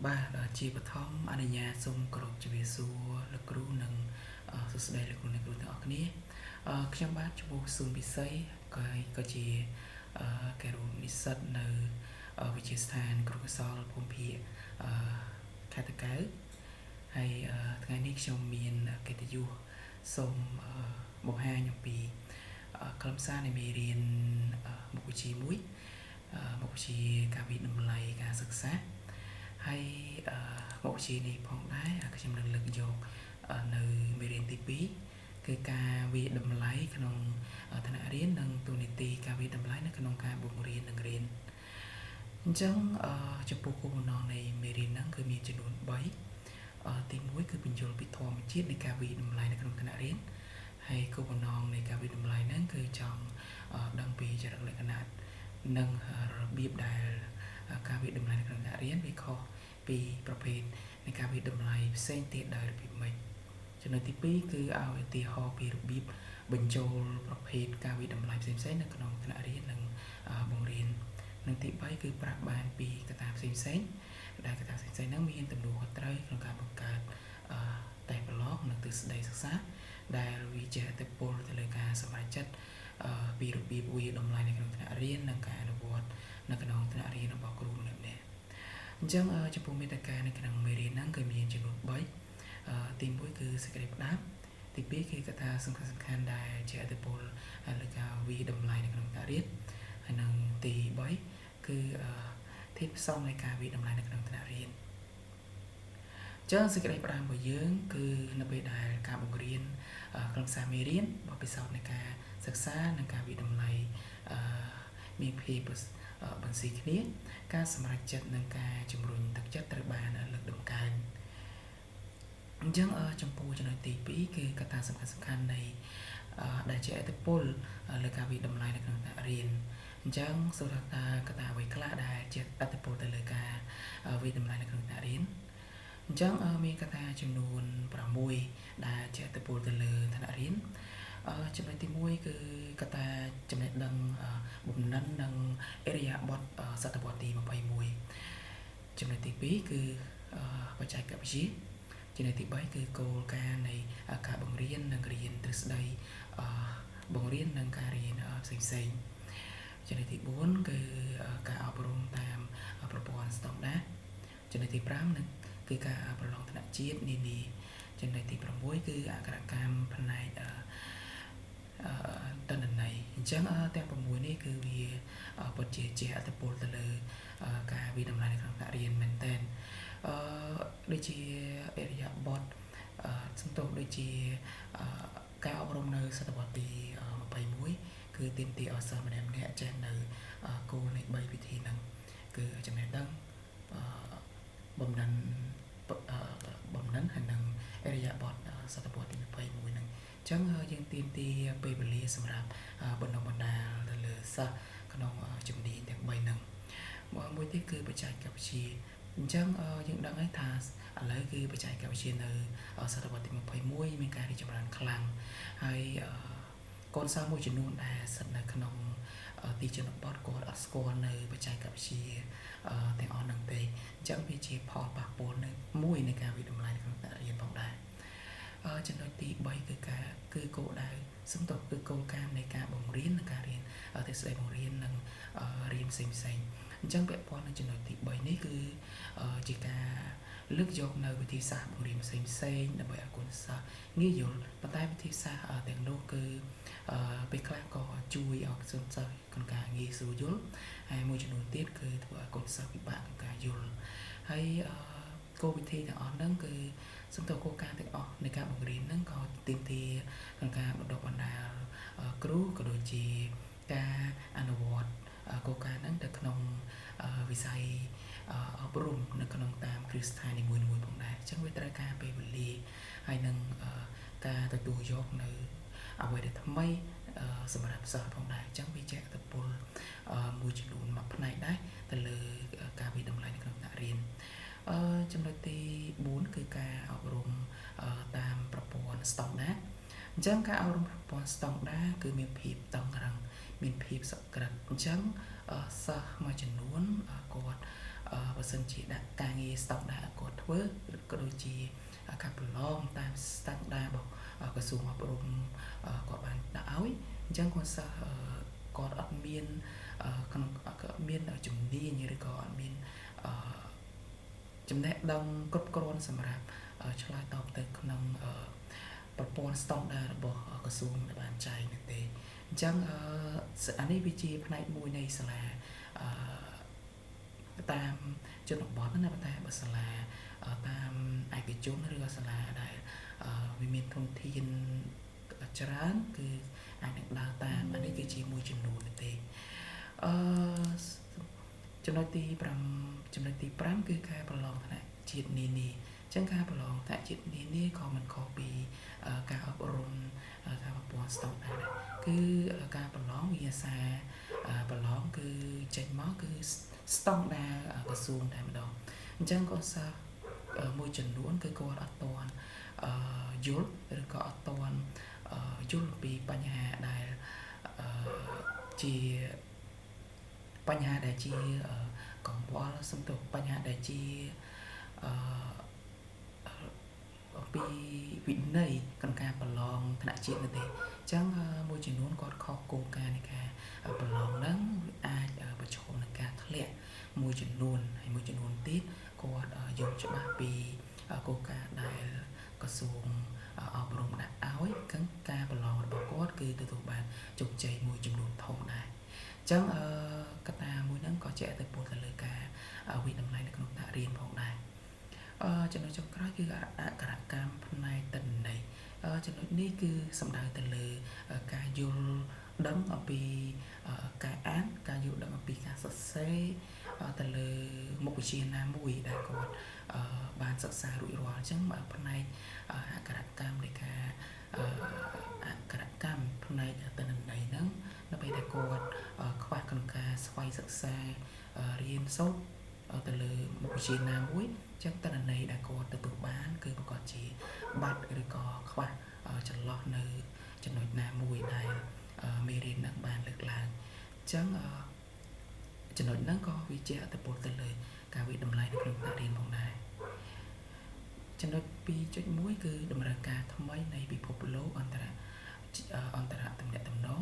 បាទជាបឋមអនុញ្ញាតសូមគោរពជំរាបសួរលោកគ្រូនិងសួស្តីលោកគ្រូអ្នកគ្រូទាំងអស់គ្នាខ្ញុំបាទឈ្មោះស៊ុនពិសីក៏ជាកែរូនិស្សិតនៅវិទ្យាស្ថានគ្រូកោសលភូមិភាគខេត្តតាកែវហើយថ្ងៃនេះខ្ញុំមានកិត្តិយសសូមបង្ហាញអំពីខ្លឹមសារនៃមេរៀនមុខវិជ្ជាមួយមុខវិជ្ជាការវិតម្លៃការសិក្សាហើយមុខវិជ្ជានេះផងដែរខ្ញុំនឹងលើកយកនៅមេរៀនទី2គឺការវាយតម្លៃក្នុងថ្នាក់រៀននិងតួនាទីការវាយតម្លៃនៅក្នុងការបង្រៀននិងរៀនអញ្ចឹងចំពោះគោលបំណងនៃមេរៀនហ្នឹងគឺមានចំនួន3ទី1គឺបញ្យល់ពីធម្មជាតិនៃការវាយតម្លៃនៅក្នុងថ្នាក់រៀនហើយគោលបំណងនៃការវាយតម្លៃហ្នឹងគឺចង់ដឹងពីចរិតលក្ខណៈនិងរបៀបដែលការវាយតម្លៃនៅក្នុងថ្នាក់រៀនវាខុសពីប្រភេទនៃការវាយតម្លៃផ្សេងទៀតដោយរបៀបម៉េចចំណុចទី2គឺឲ្យឧទាហរណ៍ពីរបៀបបញ្ចូលប្រភេទការវាយតម្លៃផ្សេងៗនៅក្នុងថ្នាក់រៀននិងបង្រៀននិងទី3គឺប្រាប់បានពីកត្តាផ្សេងៗដែលកត្តាផ្សេងៗហ្នឹងមានទំនួលខុសត្រូវក្នុងការបង្កើតតេស្តប្រឡងនិងទ្រឹស្ដីសិក្សាដែលវាជះឥទ្ធិពលទៅលើការសម្រេចចិត្តពីរបៀបវាយតម្លៃនៅក្នុងថ្នាក់រៀននិងការអនុវត្តនៅក្នុងថ្នាក់រៀនរបស់គ្រូម្នាក់ៗអញ្ចឹងចំពោះមេត្តានៅក្នុងមេរៀនហ្នឹងគឺមានចំនួន3ទី1គឺសេចក្តីផ្ដាំទី2គឺកត្តាសំខាន់ៗដែលជាឥទ្ធិពលលើការវាយតម្លៃនៅក្នុងថ្នាក់រៀនហើយនិងទី3គឺធាតុផ្សំនៃការវាយតម្លៃនៅក្នុងថ្នាក់រៀនចឹងសេចក្តីផ្ដាំរបស់យើងគឺនៅពេលដែលការបង្រៀនខ្លឹមសារមេរៀនបទពិសោធន៍នៃការសិក្សានិងការវាយតម្លៃមានភាពបន្ស៊ីគ្នាការសម្រេចចិត្តនិងការជំរុញទឹកចិត្តត្រូវបានលើកតម្កើងអញ្ចឹងចំពោះចំណុចទី2គឺកត្តាសំខាន់ៗនៃដែលជាឥទ្ធិពលលើការវាយតម្លៃនៅក្នុងថ្នាក់រៀនអញ្ចឹងសូមថាតើកត្តាអ្វីខ្លះដែលជាឥទ្ធិពលទៅលើការវាយតម្លៃនៅក្នុងថ្នាក់រៀនអញ្ចឹងមានកត្តាចំនួន6ដែលជាឥទ្ធិពលទៅលើថ្នាក់រៀនចំណុចទី1គឺកត្តាចំណេះដឹងបំណិននិងឥរិយាបថសតវត្សទី21ចំណុចទី2គឺបច្ចេកវិទ្យាចំណុចទី3គឺគោលការណ៍នៃការបង្រៀននិងរៀនទ្រឹស្ដីបង្រៀននិងការរៀនផ្សេងផ្សេងចំណុចទី4គឺការអប់រំតាមប្រព័ន្ធស្តង់ដារចំណុចទី5នឹងគឺការប្រឡងថ្នាក់ជាតិនានាចំណុចទី6គឺអក្ខរកម្មផ្នែកតន្ន័យអញ្ចឹងទាំង6នេះគឺវាពិតជាជះឥទ្ធិពលទៅលើការវាយតម្លៃនៅក្នុងថ្នាក់រៀនមែនទែនដូចជាឥរិយាបថសំទោសដូចជាការអប់រំនៅសតវត្សទី21គឺទាមទារឲ្យសិស្សម្នាក់ៗចេះនៅគោលនៃ3វិធីហ្នឹងគឺចំណេះដឹងបំណិនបំណិនហើយនឹងឥរិយាបថសតវត្សទី21ហ្នឹងអញ្ចឹងយើងទាមទារពេលវេលាសម្រាប់បណ្ដុះបណ្ដាលទៅលើសិស្សក្នុងជំនាញទាំង3ហ្នឹងមួយទៀតគឺបច្ចេកវិទ្យាអញ្ចឹងយើងដឹងហើយថាឥឡូវគឺបច្ចេកវិទ្យានៅសតវត្សទី21មានការរីកចម្រើនខ្លាំងហើយកូនសិស្សមួយចំនួនដែលស្ថិតនៅក្នុងទីជនបទគាត់អត់ស្គាល់នៅបច្ចេកវិទ្យាទាំងអស់ហ្នឹងទេអញ្ចឹងវាជាផលប៉ះពាល់នៅមួយនៃការវាយតម្លៃនៅក្នុងថ្នាក់រៀនផងដែរចំណុចទី3គឺការគឺគោលដៅសំទោសគឺគោលការណ៍នៃការបង្រៀននិងការរៀនទ្រឹស្ដីបង្រៀននិងរៀនផ្សេងផ្សេងអញ្ចឹងពាក់ព័ន្ធនឹងចំណុចទី3នេះគឺជាការលើកយកនៅវិធីសាស្ត្របង្រៀនផ្សេងផ្សេងដើម្បីឲ្យកូនសិស្សងាយយល់ប៉ុន្តែវិធីសាស្ត្រទាំងនោះគឺពេលខ្លះក៏ជួយឲ្យកូនសិស្សក្នុងការងាយស្រួលយល់ហើយមួយចំនួនទៀតគឺធ្វើឲ្យកូនសិស្សពិបាកក្នុងការយល់ហើយគោលវិធីទាំងអស់ហ្នឹងគឺសំទោសគោលការណ៍ទាំងអស់នៃការបង្រៀនហ្នឹងក៏ទាមទារក្នុងការបណ្ដុះបណ្ដាលគ្រូក៏ដូចជាការអនុវត្តគោលការណ៍ហ្នឹងទៅក្នុងវិស័យអប់រំនៅក្នុងតាមគ្រឹះស្ថាននីមួយៗផងដែរអញ្ចឹងវាត្រូវការពេលវេលាហើយនឹងការទទួលយកនៅអ្វីដែលថ្មីសម្រាប់សិស្សផងដែរអញ្ចឹងវាជាឥទ្ធិពលមួយចំនួនមួយផ្នែកដែរទៅលើការវាយតម្លៃនៅក្នុងថ្នាក់រៀនចំណុចទី4គឺការអប់រំតាមប្រព័ន្ធស្តង់ដារអញ្ចឹងការអប់រំប្រព័ន្ធស្តង់ដារគឺមានភាពតឹងរឹងមានភាពសក្រិតអញ្ចឹងសិស្សមួយចំនួនគាត់ បើសិនជាដាក់ការងារស្តង់ដារគាត់ធ្វើក៏ដូចជាការប្រឡងតាមស្តង់ដាររបស់ក្រសួងអប់រំគាត់បានដាក់ឲ្យអញ្ចឹងគាត់សិស្សគាត់អត់មានក្នុងគាត់មានជំនាញឬក៏អត់មានចំណេះដឹងគ្រប់គ្រាន់សម្រាប់ឆ្លើយតបទៅក្នុងប្រព័ន្ធស្តង់ដាររបស់ក្រសួងដែលបានចែងនោះទេអញ្ចឹងអានេះវាជាផ្នែកមួយនៃសាលាតាមជនបទណាប៉ុន្តែបើសាលាតាមឯកជនឬក៏សាលាដែលវាមានធនធានច្រើនគឺអាចនឹងដើរតាមអានេះគឺជាមួយចំនួនទេអឺចំណុចទី5ចំណុចទី5គឺការប្រឡងថ្នាក់ជាតិនានាអញ្ចឹងការប្រឡងថ្នាក់ជាតិនានាក៏មិនខុសពីការអប់រំតាមប្រព័ន្ធស្តង់ដារដែរគឺការប្រឡងវិទ្យាសាស្ត្រប្រឡងគឺចេញមកគឺស្តង់ដារក្រសួងតែម្ដងអញ្ចឹងក៏សិស្សមួយចំនួនគឺគាត់អត់ទាន់យល់ឬក៏អត់ទាន់យល់ពីបញ្ហាដែលជាបញ្ហាដែលជាកង្វល់សំទោសបញ្ហាដែលជាអំពីវិន័យក្នុងការប្រឡងថ្នាក់ជាតិនោះទេអញ្ចឹងមួយចំនួនគាត់ខុសគោលការណ៍នៃការប្រឡងហ្នឹងអាចប្រឈមនឹងការធ្លាក់មួយចំនួនហើយមួយចំនួនទៀតគាត់យល់ច្បាស់ពីគោលការណ៍ដែលក្រសួងអប់រំដាក់ឲ្យគឺការប្រឡងរបស់គាត់គឺទទួលបានជោគជ័យមួយចំនួនធំដែរអញ្ចឹងកត្តាមួយហ្នឹងក៏ជាឥទ្ធិពលទៅលើការវិតម្លៃនៅក្នុងថ្នាក់រៀនផងដែរចំណុចចុងក្រោយគឺអក្ខរកម្មផ្នែកទិន្នន័យចំណុចនេះគឺសំដៅទៅលើការយល់ដឹងអំពីការអានការយល់ដឹងអំពីការសរសេរទៅលើមុខវិជ្ជាណាមួយដែលគាត់បានសិក្សារួចរាល់អញ្ចឹងផ្នែកអក្ខរកម្មនៃការអក្ខរកម្មផ្នែកទិន្នន័យហ្នឹងនៅពេលដែលគាត់ខ្វះក្នុងការស្វ័យសិក្សារៀនសូត្រទៅលើមុខវិជ្ជាណាមួយអញ្ចឹងទិន្នន័យដែលគាត់ទទួលបានគឺប្រកាសជាបាត់ឬក៏ខ្វះចន្លោះនៅចំណុចណាមួយដែលមេរៀននឹងបានលើកឡើងអញ្ចឹងចំណុចហ្នឹងក៏វាជាឥទ្ធិពលទៅលើការវិតម្លៃនៅក្នុងថ្នាក់រៀនផងដែរចំណុច 2.1 គឺតម្រូវការថ្មីនៃពិភពលោកអន្តរទំនាក់ទំនង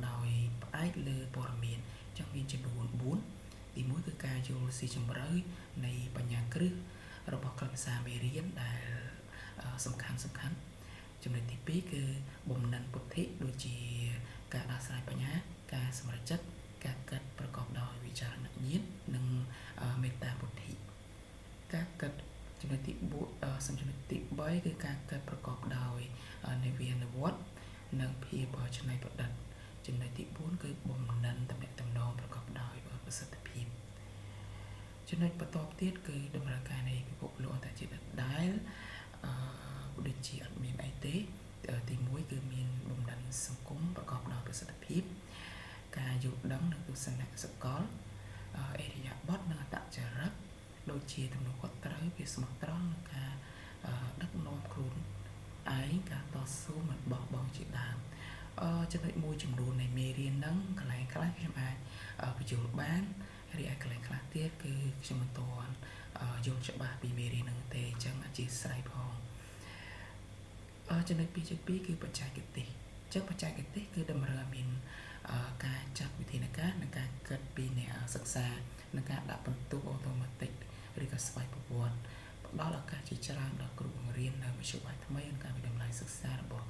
ដោយផ្អែកលើព័ត៌មានអញ្ចឹងមានចំនួន4ទី1គឺការយល់ស៊ីជម្រៅនៃបញ្ញាគ្រឹះរបស់ខ្លឹមសារមេរៀនដែលសំខាន់ចំណុចទី2គឺបំណិនពុទ្ធិដូចជាការដោះស្រាយបញ្ហាការសម្រេចចិត្តការគិតប្រកបដោយវិចារណញ្ញាណនិងមេត្តាពុទ្ធិការគិតចំណុចទី4ចំណុចទី3គឺការគិតប្រកបដោយនវានុវត្តន៍និងភាពច្នៃប្រឌិតចំណុចទី4គឺបំណិនទំនាក់ទំនងប្រកបដោយប្រសិទ្ធភាពចំណុចបន្ទាប់ទៀតគឺតម្រូវការនៃពិភពលោកអន្តរជាតិដែលដូចជាអត់មានអីទេទី1គឺមានបំណិនសង្គមប្រកបដោយប្រសិទ្ធភាពការយល់ដឹងនិងទស្សនៈសកលអរិយាបថនិងអត្តចរិតដូចជាទំនួលខុសត្រូវវាស្មោះត្រង់និងការដឹកនាំខ្លួនឯងការតស៊ូមិនបោះបង់ជាដើមចំណុចមួយចំនួននៃមេរៀនហ្នឹងកន្លែងខ្លះខ្ញុំអាចបញ្យល់បានរីឯកន្លែងខ្លះទៀតគឺខ្ញុំមិនទាន់យល់ច្បាស់ពីមេរៀនហ្នឹងទេអញ្ចឹងអធិស្ឋានផងចំណុច 2.2 គឺបច្ចេកទេសអញ្ចឹងបច្ចេកទេសគឺតម្រូវឲ្យមានការចាត់វិធានការនិងការគិតពីអ្នកសិក្សានិងការដាក់បន្ទុកអូតូម៉ាទិកឬក៏ស្វ័យប្រវត្តិផ្ដល់ឱកាសជាច្រើនដល់គ្រូបង្រៀននៅមធ្យោបាយថ្មីក្នុងការវិតម្លៃសិក្សារបស់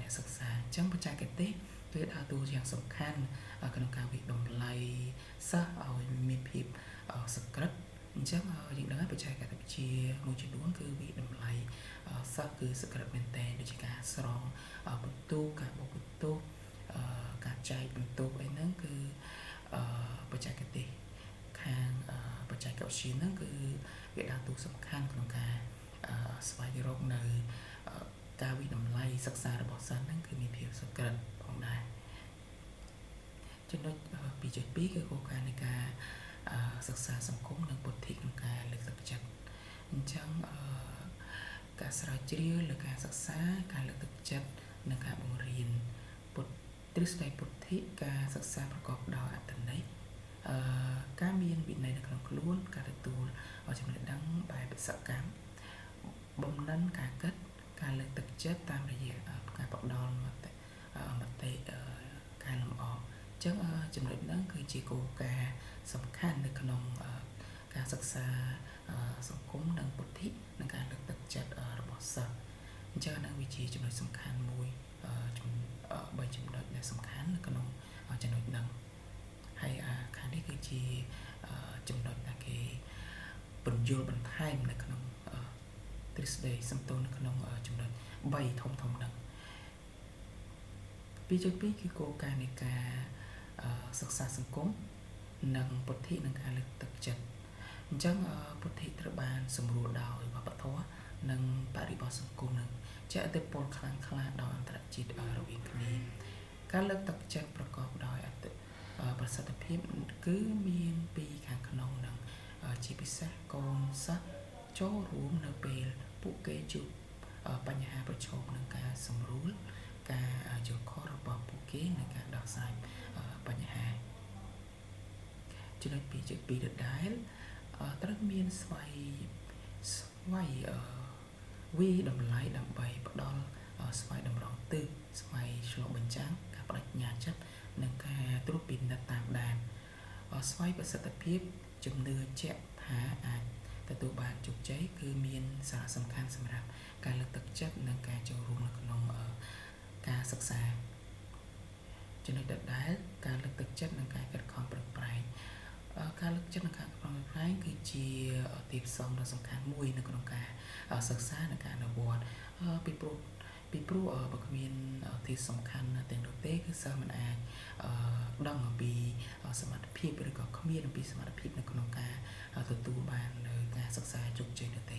អ្នកសិក្សាអញ្ចឹងបច្ចេកទេសគឺដើរតួយ៉ាងសំខាន់ក្នុងការវិតម្លៃសិស្សឲ្យមានភាពសក្រិតអញ្ចឹងយើងដឹងហើយបច្ចេកវិទ្យាមួយចំនួនគឺវិតម្លៃសិស្សគឺសក្រិតមែនទែនដូចជាការស្រង់បន្ទុកការបូកបន្ទុកការចែកបន្ទុកអីហ្នឹងគឺបច្ចេកទេសខាងបច្ចេកវិទ្យាហ្នឹងគឺវាដើរតួសំខាន់ក្នុងការស្វែងរកនៅការវិតម្លៃសិក្សារបស់សិស្សហ្នឹងគឺមានភាពសក្រិតផងដែរចំណុច 2.2 គឺគោលការណ៍នៃការសិក្សាសង្គមនិងពុទ្ធិក្នុងការលើកទឹកចិត្តអញ្ចឹងការស្រាវជ្រាវលើការសិក្សាការលើកទឹកចិត្តនិងការបង្រៀនពុទ្ធទ្រឹស្ដីពុទ្ធិការសិក្សាប្រកបដោយអត្ថន័យការមានវិន័យនៅក្នុងខ្លួន ការទទួលចំណេះដឹងបែបសកម្មបំណិនការគិតការលើកទឹកចិត្តតាមរយៈការផ្ដល់មតិកែលម្អអញ្ចឹងចំណុចហ្នឹងគឺជាគោលការណ៍សំខាន់នៅក្នុងការសិក្សាសង្គមនិងពុទ្ធិនិងការលើកទឹកចិត្តរបស់សិស្សអញ្ចឹងហ្នឹងវាជាចំណុចសំខាន់មួយ3ចំណុចដែលសំខាន់នៅក្នុងចំណុចហ្នឹងហើយខាងនេះគឺជាចំណុចដែលគេពន្យល់បន្ថែមនៅក្នុងទ្រឹស្ដីសំទោសនៅក្នុងចំណុច3ធំធំហ្នឹង2.2គឺគោលការណ៍នៃការសិក្សាសង្គមនិងពុទ្ធិនិងការលើកទឹកចិត្តអញ្ចឹងពុទ្ធិត្រូវបានសម្រួលដោយវប្បធម៌និងបរិបទសង្គមនឹងជះឥទ្ធិពលខ្លាំងក្លាដល់អន្តរជាតិរវាងគ្នាការលើកទឹកចិត្តប្រកបដោយអតិប្រសិទ្ធភាពគឺមានពីខាងក្នុងនិងជាពិសេសកូនសិស្សចូលរួមនៅពេលពួកគេជួបបញ្ហាប្រឈមនឹងការសម្រួលការយល់ខុសរបស់ពួកគេនិងការដោះស្រាយបញ្ហាចំណុច2.2ដដែលត្រូវមានស្វ័យវិតម្លៃដើម្បីផ្ដល់ស្វ័យតម្រង់ទិសស្វ័យឆ្លុះបញ្ចាំងការបដិញ្ញាចិត្តនិងការត្រួតពិនិត្យតាមដានស្វ័យប្រសិទ្ធភាពជំនឿជាក់ថាអាចទទួលបានជោគជ័យគឺមានសារៈសំខាន់សម្រាប់ការលើកទឹកចិត្តនិងការចូលរួមនៅក្នុងការសិក្សាចំណុចដដែលការលើកទឹកចិត្តនិងការខិតខំប្រឹងប្រែងការលើកចិត្តនិងការប្រឹងប្រែងគឺជាធាតុផ្សំដ៏សំខាន់មួយនៅក្នុងការសិក្សានិងការអនុវត្តពីព្រោះបើគ្មានធាតុសំខាន់ទាំងនោះទេគឺសិស្សមិនអាចដឹងអំពីសមត្ថភាពឬក៏គ្មានអំពីសមត្ថភាពនៅក្នុងការទទួលបាននៅការសិក្សាជោគជ័យនោះទេ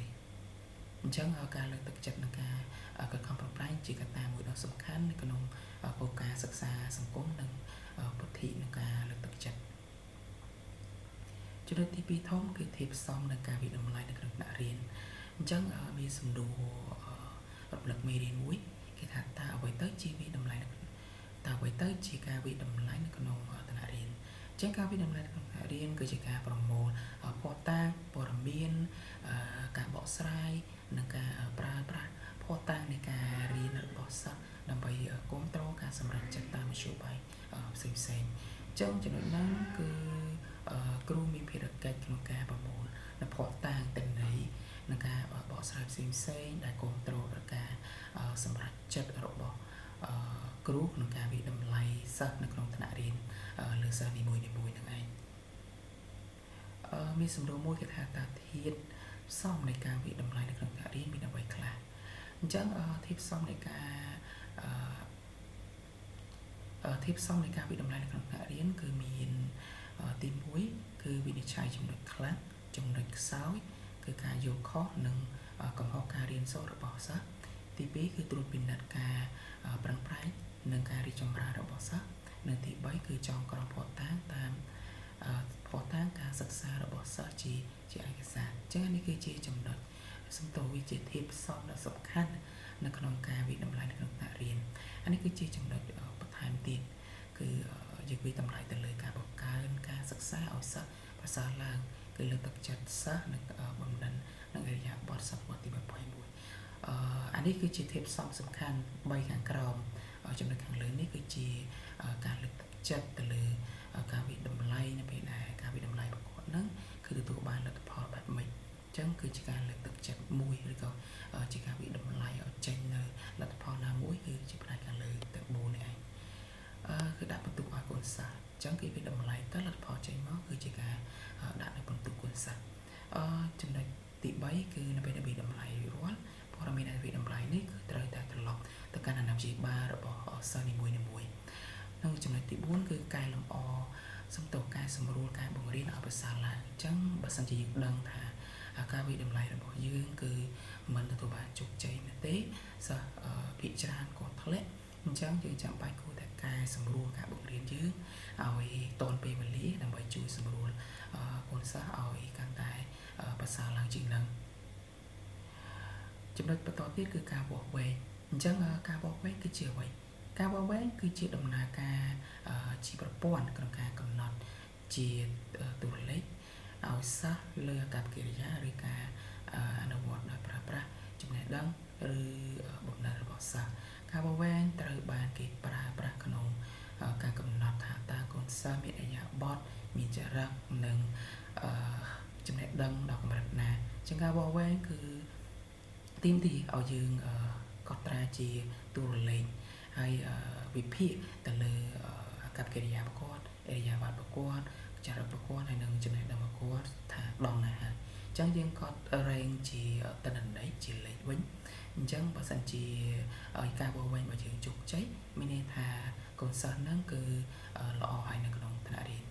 អញ្ចឹងការលើកទឹកចិត្តនិងការខិតខំប្រឹងប្រែងជាកត្តាមួយដ៏សំខាន់នៅក្នុងគោលការណ៍សិក្សាសង្គមនិងពុទ្ធិនិងការលើកទឹកចិត្តចំណុចទី2ធំគឺធាតុផ្សំនិងការវិតម្លៃនៅក្នុងថ្នាក់រៀនអញ្ចឹងមានសំណួររំលឹកមេរៀនមួយគេថាតើអ្វីទៅជាវិតម្លៃតើអ្វីទៅជាការវិតម្លៃនៅក្នុងថ្នាក់រៀនអញ្ចឹងការវិតម្លៃនៅក្នុងថ្នាក់រៀនគឺជាការប្រមូលភស្តុតាងព័ត៌មានការបកស្រាយនិងការប្រើប្រាស់ភស្តុតាងនៃការរៀនរបស់សិស្សដើម្បីគ្រប់គ្រងការសម្រេចចិត្តតាមមធ្យោបាយផ្សេងៗអញ្ចឹងចំណុចហ្នឹងគឺគ្រូមានភារកិច្ចក្នុងការប្រមូលនៅភស្តុតាងទិន្នន័យនិងការបកស្រាយផ្សេងៗដែលគ្រប់គ្រងដល់ការសម្រេចចិត្តរបស់គ្រូក្នុងការវិតម្លៃសិស្សនៅក្នុងថ្នាក់រៀនលើសិស្សនីមួយៗនឹងឯងមានសំណួរមួយគេថាតើធាតុផ្សំនៃការវិតម្លៃនៅក្នុងថ្នាក់រៀនមានអ្វីខ្លះអញ្ចឹងធាតុផ្សំនៃការធាតុផ្សំនៃការវិតម្លៃនៅក្នុងថ្នាក់រៀនគឺមានទី1គឺវិនិច្ឆ័យចំណុចខ្លាំងចំណុចខ្សោយគឺការយល់ខុសនិងកំហុសការរៀនសូត្ររបស់សិស្សទី2គឺត្រួតពិនិត្យការប្រឹងប្រែងនិងការរីកចម្រើនរបស់សិស្សនិងទី3គឺចងក្រងភស្តុតាងតាមភស្តុតាងការសិក្សារបស់សិស្សជាឯកសារអញ្ចឹងនេះគឺជាចំណុចសំទោសវាជាធាតុផ្សំដ៏សំខាន់នៅក្នុងការវិតម្លៃនៅក្នុងថ្នាក់រៀនអានេះគឺជាចំណុចបន្ថែមទៀតគឺយើងវិតម្លៃទៅលើការបង្កើនការសិក្សាឲ្យសិស្សប្រសើរឡើងគឺលើកទឹកចិត្តសិស្សនិងបំណិននិងឥរិយាបថសតវត្សទី21អានេះគឺជាធាតុផ្សំសំខាន់3ខាងក្រោមចំណុចខាងលើនេះគឺជាការលើកទឹកចិត្តទៅលើការវិតម្លៃនៅពេលដែលការវិតម្លៃប្រកបហ្នឹងគឺទទួលបានលទ្ធផលបែបម៉េចអញ្ចឹងគឺជាការលើកទឹកចិត្តមួយឬក៏ជាការវិតម្លៃឲ្យចេញនៅលទ្ធផលណាមួយគឺជាផ្នែកខាងលើទាំង4នេះឯងគឺដាក់បន្ទុកឲ្យកូនសិស្សអញ្ចឹងគេវិតម្លៃទៅលទ្ធផលចេញមកគឺជាការដាក់នៅបន្ទុកកូនសិស្សចំណុចទី3គឺនៅពេលដែលវិតម្លៃរួចរាល់ព័ត៌មានដែលវិតម្លៃនេះគឺត្រូវតែត្រឡប់ទៅកាន់អាណាព្យាបាលរបស់សិស្សនីមួយៗនិងចំណុចទី4គឺកែលម្អសំទោសកែសម្រួលការបង្រៀនឲ្យប្រសើរឡើងអញ្ចឹងបើសិនជាយើងដឹងថាការវិតម្លៃរបស់យើងគឺមិនទទួលបានជោគជ័យនោះទេសិស្សភាគច្រើនក៏ធ្លាក់អញ្ចឹងយើងចាំបាច់គួរតែកែសម្រួលការបង្រៀនយើងឲ្យទាន់ពេលវេលាដើម្បីជួយសម្រួលកូនសិស្សឲ្យកាន់តែប្រសើរឡើងជាងនឹងចំណុចបន្តទៀតគឺការវាស់វែងអញ្ចឹងការវាស់វែងគឺជាអ្វីការវាស់វែងគឺជាដំណើរការជាប្រព័ន្ធក្នុងការកំណត់ជាតួលេខឲ្យ ឲ្យសិស្សលើអាកប្បកិរិយាឬការអនុវត្តដោយប្រើប្រាស់ចំណេះដឹងឬបំណិនរបស់សិស្សការវាស់វែងត្រូវបានគេប្រើប្រាស់ក្នុងការកំណត់ថាតើកូនសិស្សមានឥរិយាបថមានចរិតនិងចំណេះដឹងដល់កម្រិតណាជាងការវាស់វែងគឺទាមទារឲ្យយើងកត់ត្រាជាតួលេខហើយវិភាគទៅលើអាកប្បកិរិយារបស់គាត់ឥរិយាបថរបស់គាត់ចរិតរបស់គាត់ហើយនិងចំណេះដឹងរបស់គាត់ថាដល់ណាហើយអញ្ចឹងយើងកត់រែងជាទិន្នន័យជាលេខវិញអញ្ចឹងបើសិនជាការវាស់វែងរបស់យើងជោគជ័យមានន័យថាកូនសិស្សហ្នឹងគឺល្អហើយនៅក្នុងថ្នាក់រៀន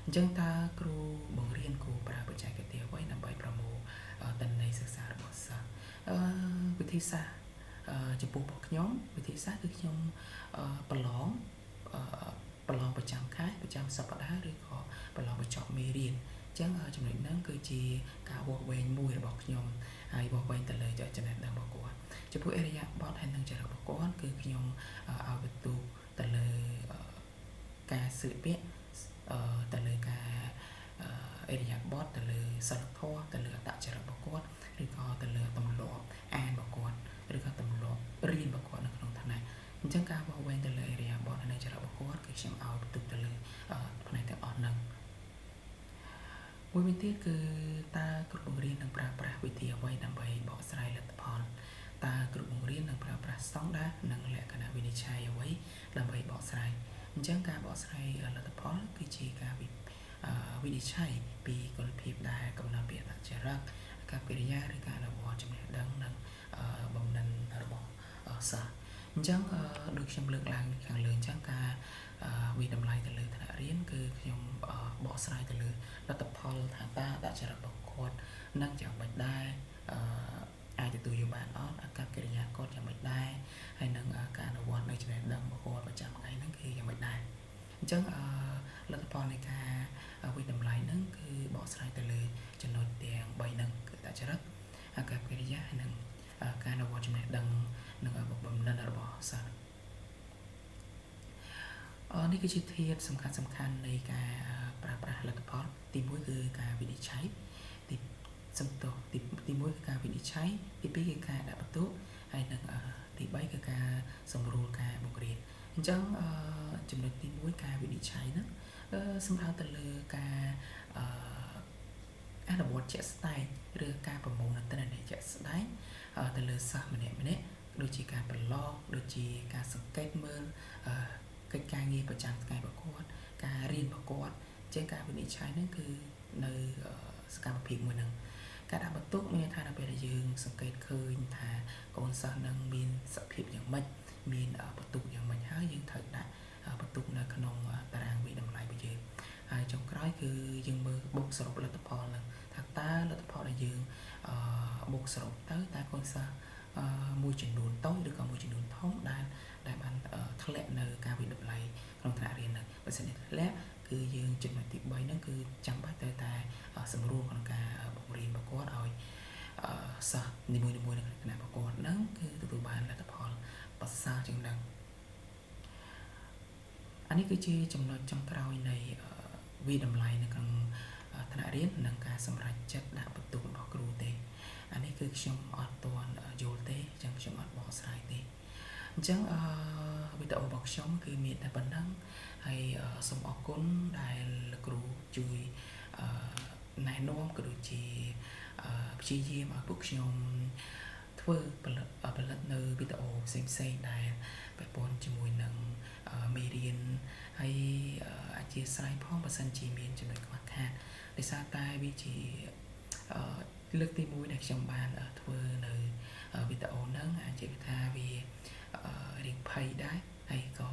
អញ្ចឹងតើគ្រូបង្រៀនគួរប្រើបច្ចេកទេសអ្វីដើម្បីប្រមូលទិន្នន័យសិក្សារបស់សិស្សវិធីសាស្ត្រចំពោះពួកខ្ញុំវិធីសាស្ត្រគឺខ្ញុំប្រឡងប្រចាំខែប្រចាំសប្តាហ៍ឬក៏ប្រឡងបញ្ចប់មេរៀនអញ្ចឹងចំណុចហ្នឹងគឺជាការវាស់វែងមួយរបស់ខ្ញុំហើយវាស់វែងទៅលើចំណេះដឹងរបស់គាត់ចំពោះឥរិយាបថហើយនិងចរិតរបស់គាត់គឺខ្ញុំឲ្យបន្ទូទៅលើការស្លៀកពាក់ទៅលើការឥរិយាបថទៅលើសិលធម៌ទៅលើអត្តចរិតរបស់គាត់ឬក៏ទៅលើទម្លាប់អានរបស់គាត់ឬក៏ទម្លាប់រៀនរបស់គាត់នៅក្នុងថ្នាក់អញ្ចឹងការវាស់វែងទៅលើឥរិយាបថនិងចរិតរបស់គាត់គឺខ្ញុំឲ្យបន្ទុកទៅលើផ្នែកទាំងអស់ហ្នឹងមួយវិញទៀតគឺតើគ្រូបង្រៀននឹងប្រើប្រាស់វិធីអ្វីដើម្បីបកស្រាយលទ្ធផលតើគ្រូបង្រៀននឹងប្រើប្រាស់ស្តង់ដារនិងលក្ខណៈវិនិច្ឆ័យអ្វីដើម្បីបកស្រាយអញ្ចឹងការបកស្រាយលទ្ធផលគឺជាការវិនិច្ឆ័យពីគុណភាពដែលកំណត់ពីអត្តចរិតអាកប្បកិរិយាឬការអនុវត្តចំណេះដឹងនិងបំណិនរបស់សិស្សអញ្ចឹងដូចខ្ញុំលើកឡើងខាងលើអញ្ចឹងការវិតម្លៃទៅលើថ្នាក់រៀនគឺខ្ញុំបកស្រាយទៅលើលទ្ធផលថាតើអត្តចរិតរបស់គាត់នឹងយ៉ាងម៉េចដែរអាចទទួលយកបានអត់អាកប្បកិរិយាគាត់យ៉ាងម៉េចដែរហើយនឹងការអនុវត្តនៅចំណេះដឹងរបស់គាត់ប្រចាំថ្ងៃហ្នឹងគឺយ៉ាងម៉េចដែរអញ្ចឹងលទ្ធផលនៃការវិតម្លៃហ្នឹងគឺបកស្រាយទៅលើចំណុចទាំង3ហ្នឹងគឺអត្តចរិតអាកប្បកិរិយាហើយនឹងការអនុវត្តចំណេះដឹងនិងបំណិនរបស់សិស្សនេះគឺជាធាតុសំខាន់នៃការប្រើប្រាស់លទ្ធផលទី1គឺការវិនិច្ឆ័យទី1គឺការវិនិច្ឆ័យទី2គឺការដាក់បន្ទុកហើយនិងទី3គឺការសម្រួលការបង្រៀនអញ្ចឹងចំណុចទី1ការវិនិច្ឆ័យហ្នឹងសំដៅទៅលើការអនុវត្តជាក់ស្ដែងឬការប្រមូលនូវទិន្នន័យជាក់ស្ដែងទៅលើសិស្សម្នាក់ៗដូចជាការប្រឡងដូចជាការសង្កេតមើលកិច្ចការងារប្រចាំថ្ងៃរបស់គាត់ការរៀនរបស់គាត់អញ្ចឹងការវិនិច្ឆ័យហ្នឹងគឺនៅសកម្មភាពមួយហ្នឹងការដាក់បន្ទុកមានន័យថានៅពេលដែលយើងសង្កេតឃើញថាកូនសិស្សនឹងមានសភាពយ៉ាងម៉េចមានបន្ទុកយ៉ាងម៉េចហើយយើងត្រូវដាក់បន្ទុកនៅក្នុងតារាងវិតម្លៃរបស់យើងហើយចុងក្រោយគឺយើងមើលបូកសរុបលទ្ធផលហ្នឹងថាតើលទ្ធផលដែលយើងបូកសរុបទៅតើកូនសិស្សមួយចំនួនតូចឬក៏មួយចំនួនធំដែលបានធ្លាក់នៅការវិតម្លៃក្នុងថ្នាក់រៀនហ្នឹងបើសិនជាធ្លាក់គឺយើងចំណុចទី3ហ្នឹងគឺចាំបាច់ត្រូវតែសម្រួលក្នុងការបង្រៀនរបស់គាត់ឲ្យសិស្សនីមួយៗនៅក្នុងថ្នាក់របស់គាត់ហ្នឹងគឺទទួលបានលទ្ធផលប្រសើរជាងហ្នឹងអានេះគឺជាចំណុចចុងក្រោយនៃវិតម្លៃនៅក្នុងថ្នាក់រៀននិងការសម្រេចចិត្តដាក់បន្ទុករបស់គ្រូទេអានេះគឺខ្ញុំអត់ទាន់យល់ទេអញ្ចឹងខ្ញុំអត់បកស្រាយទេអញ្ចឹងវីដេអូរបស់ខ្ញុំគឺមានតែប៉ុណ្្នឹងហើយសូមអរគុណដែលលោកគ្រូជួយណែនាំក៏ដូចជាព្យាយាមឲ្យពួកខ្ញុំធ្វើផលិតនៅវីដេអូផ្សេងៗដែលពាក់ព័ន្ធជាមួយនឹងមេរៀនហើយអធិស្ឋានផងបើសិនជាមានចំណុចខ្វះខាតដោយសារតែវាជាលើកទី1ដែលខ្ញុំបានធ្វើនៅវីដេអូហ្នឹងអាចនិយាយថាវារៀងភ័យដែរហើយក៏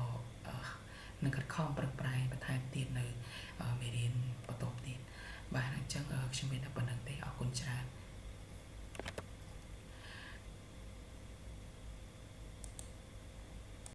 នឹងខិតខំប្រឹងប្រែងបន្ថែមទៀតនៅមេរៀនបន្តទៀតបាទអញ្ចឹងខ្ញុំមានតែប៉ុណ្្នឹងទេអរគុណច្រើន